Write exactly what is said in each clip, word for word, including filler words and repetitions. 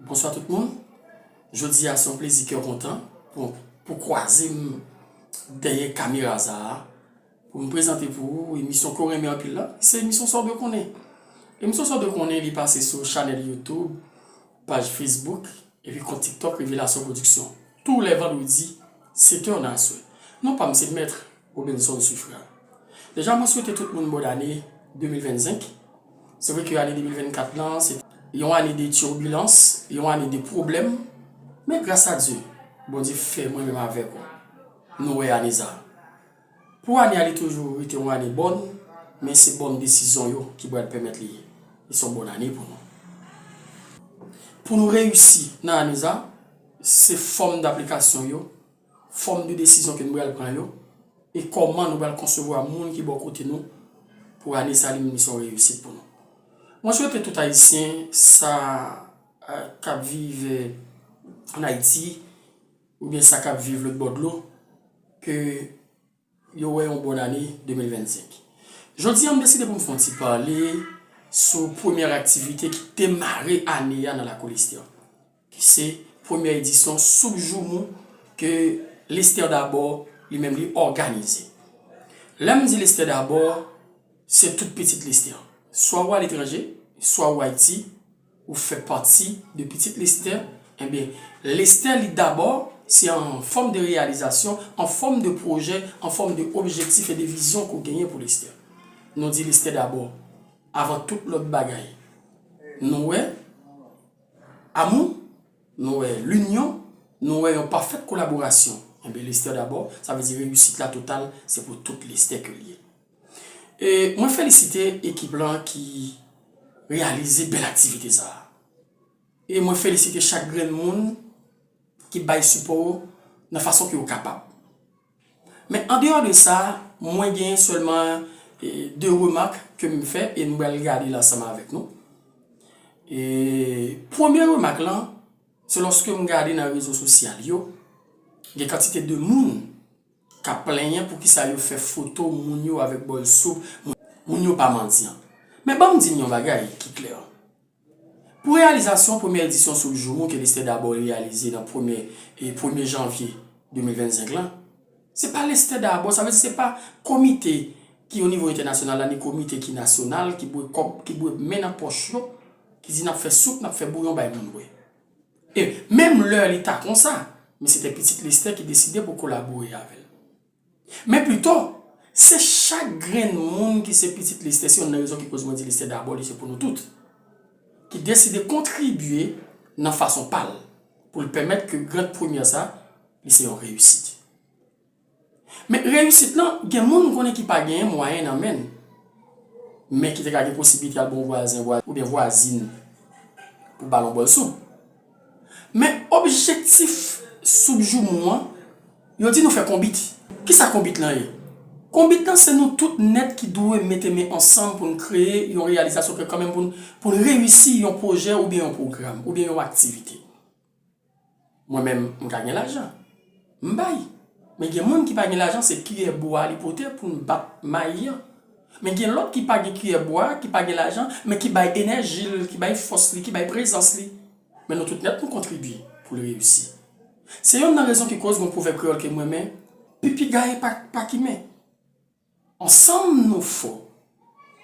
Bonswa tout moun. Jodi a se yon plezi kè kontan pou, pou kwaze m dèyè kamera sa a, pou m prezante pou ou emisyon ke w renmen anpil la. Se emisyon Sa w dwe konnen. Emisyon Sa w dwe konnen, li pase sou chanèl YouTube, paj Facebook, epi kont TikTok Revelasyon Production. Tou lè vandredi, sèt è nan aswè. Non pa m se Mèt Robinson Suffrard. Deja, mwen swete tout moun bòn ane de mil vennsenk. Se vre ke ane de mil vennkat lan, se yon ane de tibilans, yon ane de pwoblèm. Men gras a Dye, Bondye fè mwen menm avèk ou, nou wè ane sa a. Pou ane a, li toujou rete yon ane bòn, men se bòn desizyon yo ki pral pèmèt li, li se yon bòn ane pou nou. Pou nou reyisi nan ane sa a, se fòm daplikasyon yo, fòm de desizyon ke nou pral pran yo, e kòman nou pral konsevwa moun ki bò kote nou pou ane sa a li menm li se yon reyisit pou nou. Mwen swete tout Ayisyen sa k ap viv ann Ayiti oubyen sa k ap viv lòt bò dlo ke yo wè yon bòn ane de mil vennsenk. Jodi a, m deside pou m fè yon ti pale sou premyè aktivite ki demare ane a nan Lakou Lestè, ki se premyè edisyon Soup Joumou ke Lestè Dabò li menm li òganize. Lè m di Lestè Dabò, se tout pitit Lestè. Swa ou aletranje, swa ou Ayiti, ou fè pati de pitit Lestè, enben, Lestè li dabò, se an fòm de reyalizasyon, an fòm de pwojè, an fòm de objektif e de vizyon ke w genyen pou Lestè. Nou di Lestè dabò, avan tout lòt bagay. Nou wè amou, nou wè linyon, nou wè yon pafèt kolaborasyon. Enben, Lestè dabò, sa vle di reyisit la total, se pou tout Lestè ke l ye. E mwen felisite ekip lan ki reyalize bèl aktivite sa a. E mwen felisite chak grenn moun ki bay sipò yo nan fason ke yo kapab. Men andeyò de sa, mwen genyen sèlman, e, de remak ke m fè e m pral gade l ansanm avèk nou. E premye remak lan, se lòske m gade nan rezo sosyal yo, gen kantite de moun k ap plenyen poukisa yo fè foto moun yo avèk bòl soup, moun, moun yo pa mandyan. Men ban m di n yon bagay ki klè. Pou reyalizasyon premyè edisyon Soup Joumou ke Lestè Dabò reyalize nan premye, e premye janvye de mil vennsenk lan, se pa Lestè Dabò, sa vle di se pa komite ki o nivo entènasyonal la, ni komite ki nasyonal, ki bwè kòb, ki bwè men nan pòch yo, ki di n ap fè soup, n ap fè bouyon bay moun bwè. E menm lè li ta konsa, men se te pitit Lestè ki deside pou kolabore avè l. Men pito, se chak grenn moun ki se pitit Lestè, se youn nan rezon ki koz mwen di Lestè Dabò, li se pou nou tout, ki deside kontribye nan fason pa l, pou l pèmèt ke gran premyè sa, li se yon reyisit. Men reyisit lan, gen moun m konnen ki pa genyen mwayen nan men l, men ki te ka gen posiblite al ba yon vwazen, vwa-, oubyen vwazin pou ba l yon bòl soup. Men objektif Soup Joumou an, yo di nou fè konbit. Kisa konbit lan ye? Konbit lan se nou tout nèt ki dwe mete men ansanm pou n kreye yon reyalizasyon ke kanmenm pou n, pou n reyisi yon pwojè oubyen yon pwogram, oubyen yon aktivite. Mwen menm, m ka gen lajan. M bay. Men gen moun ki pa gen lajan, se kiyè bwa li pote pou n bat mayi an. Men gen lòt ki pa gen kiyè bwa, ki pa gen lajan, men ki bay enèji l, ki bay fòs li, ki bay prezans li. Men nou tout nèt nou kontribye pou l reyisi. Se youn nan rezon ki koz gon pwovèb kreyòl ke m renmen, pipigaye pa, pa kimen. Ansanm nou fò.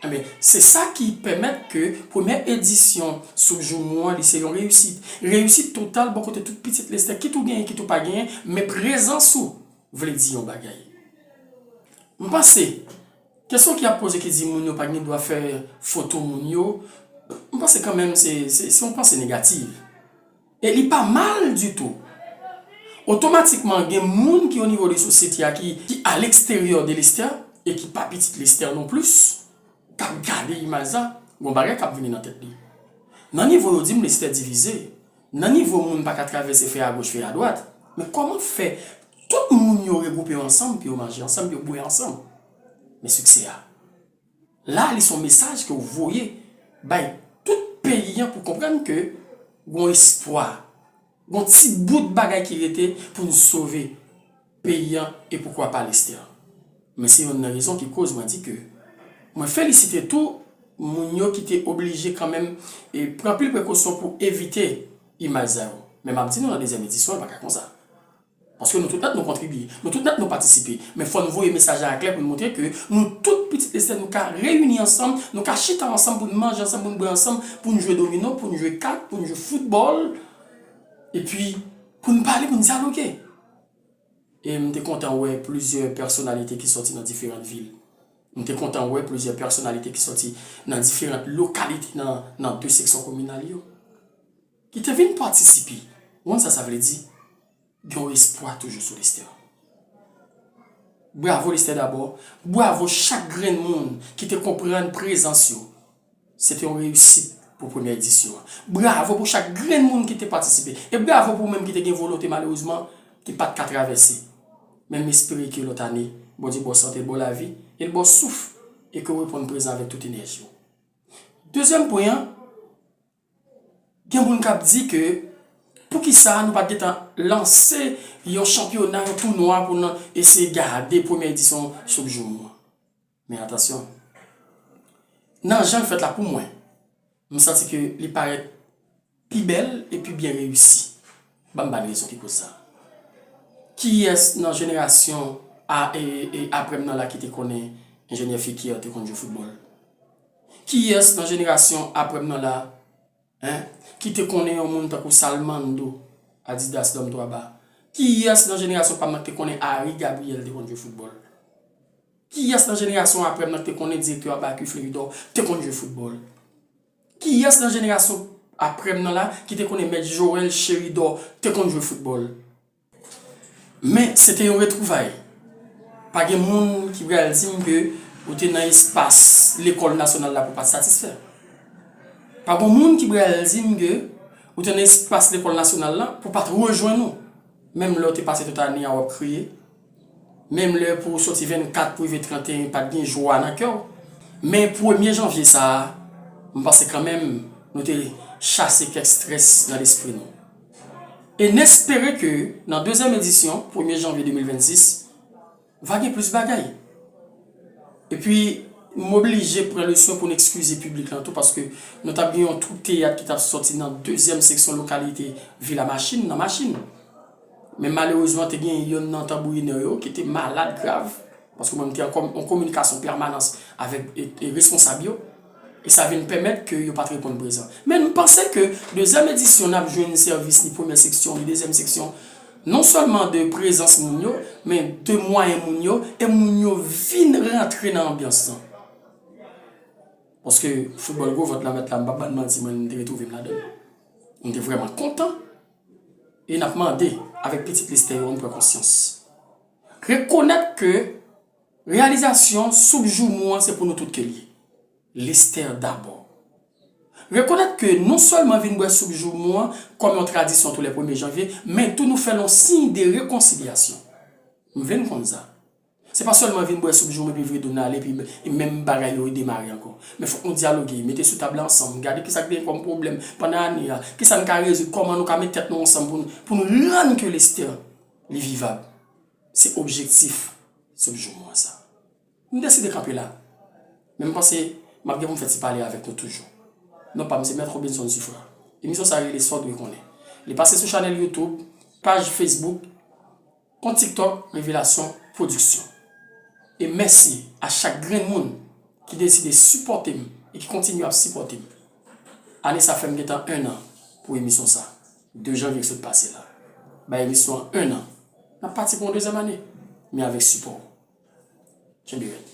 Enben, se sa ki pèmèt ke premyè edisyon Soup Joumou an, li se yon reyisit. Reyisit total bò kote tout pitit Lestè, kit ou genyen, kit ou pa genyen, men prezans ou vle di yon bagay. M panse, kesyon ki ap poze ki di moun yo pa gen dwa fè foto moun yo, m panse kanmenm se, se, se yon panse negatif. E li pa mal ditou. Otomatikman, gen moun ki o nivo de sosyete a ki, ki a leksteryè de Lestè e ki pa pitit Lestè non plis, k ap gade imaj sa, gon bagay k ap vini nan tèt li. Nan nivo yo di m Lestè divize, nan nivo moun pa ka travèse fè agoch, fè adwat, men kòman fè tout moun yo regwoupe yo ansanm, pou yo manje ansanm, pou yo bwè ansanm? Men siksè a. La, li se yon mesaj ke w voye bay tout peyi an pou konprann ke gon espwa, gon ti bout bagay ki rete pou n sove peyi an e poukwa pa Lestè. Men se youn nan rezon ki koz mwen di ke mwen felisite tou moun yo ki te oblije kanmenm e pran anpil prekosyon pou evite imaj sa yo. Men m ap di nou nan dezyèm edisyon, li pa ka konsa. Paske nou tout nèt nou kontribye, nou tout nèt nou patisipe. Men fò nou voye mesaj la klè pou nou montre ke nou tout pitit Lestè nou ka reyini ansanm, nou ka chita ansanm pou n manje ansanm, pou n bwè ansanm, pou n jwe domino, pou n jwe kat, pou n jwe foutbòl. Epi pou n pale, pou n dyaloge. E m te kontan wè plizyè pèsonalite ki sòti nan diferan vil. M te kontan wè plizyè pèsonalite ki sòti nan diferan lokalite nan, nan de seksyon kominal yo. Ki te vin patisipe. Ou konn sa sa vle di? Gen yon espwa toujou sou Lestè. Bravo Lestè dabò. Bravo chak grenn moun ki te konprann prezans yo. Se te yon reyisit pou premyè edisyon an. Bravo pou chak grenn moun ki te patisipe. E bravo pou ou menm ki te gen volonte malerezman ki pa t ka travèse. Men m espere ke lòt ane, Bondye ba w sante, l ba w lavi, e l ba w souf, e ke w reponn prezan avèk tout enèji w. Dezyèm pwen an, gen moun k ap di ke poukisa nou pa t gentan lanse yon chanpyona, yon tounwa pou n eseye gade premyè edisyon Soup Joumou an. Men atansyon, nan jan l fèt la pou mwen, m santi ke li parèt pi bèl e pi byen reyisi. Ban m ba n rezon ki koz sa. Kiyès nan jenerasyon a, e, e, apre m nan la ki te konnen enjenyè Fequière te konn jwe foutbòl? Kiyès nan jenerasyon apre m nan la, en, ki te konnen yon moun tankou Salmando, Adidas, Dòm Twa Ba? Kiyès nan jenerasyon pa m nan ki te konnen Harry Gabriel te konn jwe foutbòl? Kiyès nan jenerasyon apre m nan ki te konnen direktè Abacu, Fleuridor, te konn jwe foutbòl? Kiyès nan jenerasyon apre m nan la ki te konnen mèt Joël Chéridor te konn jwe foutbòl? Men se te yon retwouvay. Pa gen moun ki pral di m ke ou te nan espas lekòl nasyonal la pou w pa t satisfè. Pa gen moun ki pral di m ke ou te nan espas lekòl nasyonal la pou w pa t rejwenn nou. Menm lè w te pase tout ane a w ap kriye. Menm lè pou w soti vennkat pou rive tranteyen pa t gen jwa nan kè w. Men premye janvye sa a, m panse kanmenm nou te chase kèk strès nan lespri nou. E n espere ke nan dezyèm edisyon, premye janvye de mil vennsis, va gen plis bagay. Epi, m oblije pran leson pou n ekskize piblik lan tou, paske nou t ap gen yon twoup teyat ki t ap sòti nan dezyèm seksyon lokalite Vilamachin, nan Machin. Men malerezman, te gen yonn nan tanbourinè yo ki te malad grav, paske mwen, m te an kòm-, an kominikasyon pèmanans avèk, e, e, responsab yo, e sa vin pèmèt ke yo pa t reponn prezan. Men m panse ke dezyèm edisyon, n ap jwenn sèvis ni premyè seksyon, ni dezyèm seksyon, non sèlman de prezans moun yo, men de mwayen moun yo, e moun yo vin rantre nan anbyans lan. Paske foutbòl gwo vant lan mèt la, m p ap ba n manti, mwen, m te retwouve m ladan l. M te vrèman kontan. E n ap mande, avèk pitit Lestè yo, ann pran konsyans. Rekonèt ke reyalizasyon Soup Joumou an se pou nou tout ke l ye. Lestè dabò. Rekonèt ke non sèlman vin bwè Soup Joumou an kòm yon tradisyon tou lè premye janvye, men tou nou fè l yon siy de rekonsilyasyon. M vle n konn sa. Se pa sèlman vin bwè Soup Joumou epi vire do n ale, epi, e menm bagay yo redemare ankò. Men fòk nou dyaloge, mete sou tab la ansanm, gade kisa k te gen kòm pwoblèm pandan ane a, kisa n ka rezoud, kòman nou ka met tèt nou ansanm pou n, pou n rann ke Lestè li vivab. Se objektif Soup Joumou an sa. M deside kanpe la. Men m panse m ap gen pou m fè ti pale avèk nou toujou. Non pa m se Mèt Robinson Suffrard. Emisyon sa rele Sa w dwe konnen. Li pase sou chanèl YouTube, paj Facebook, kont TikTok Revelasyon Production. E mèsi a chak grenn moun ki deside sipòte m e ki kontinye ap sipòte m. Ane sa fè m gentan en an pou emisyon sa. De janvye ki sot pase la. Bay emisyon an en an. N ap pati pou yon dezyèm ane. Men avèk sipò w. Tchenbe rèd.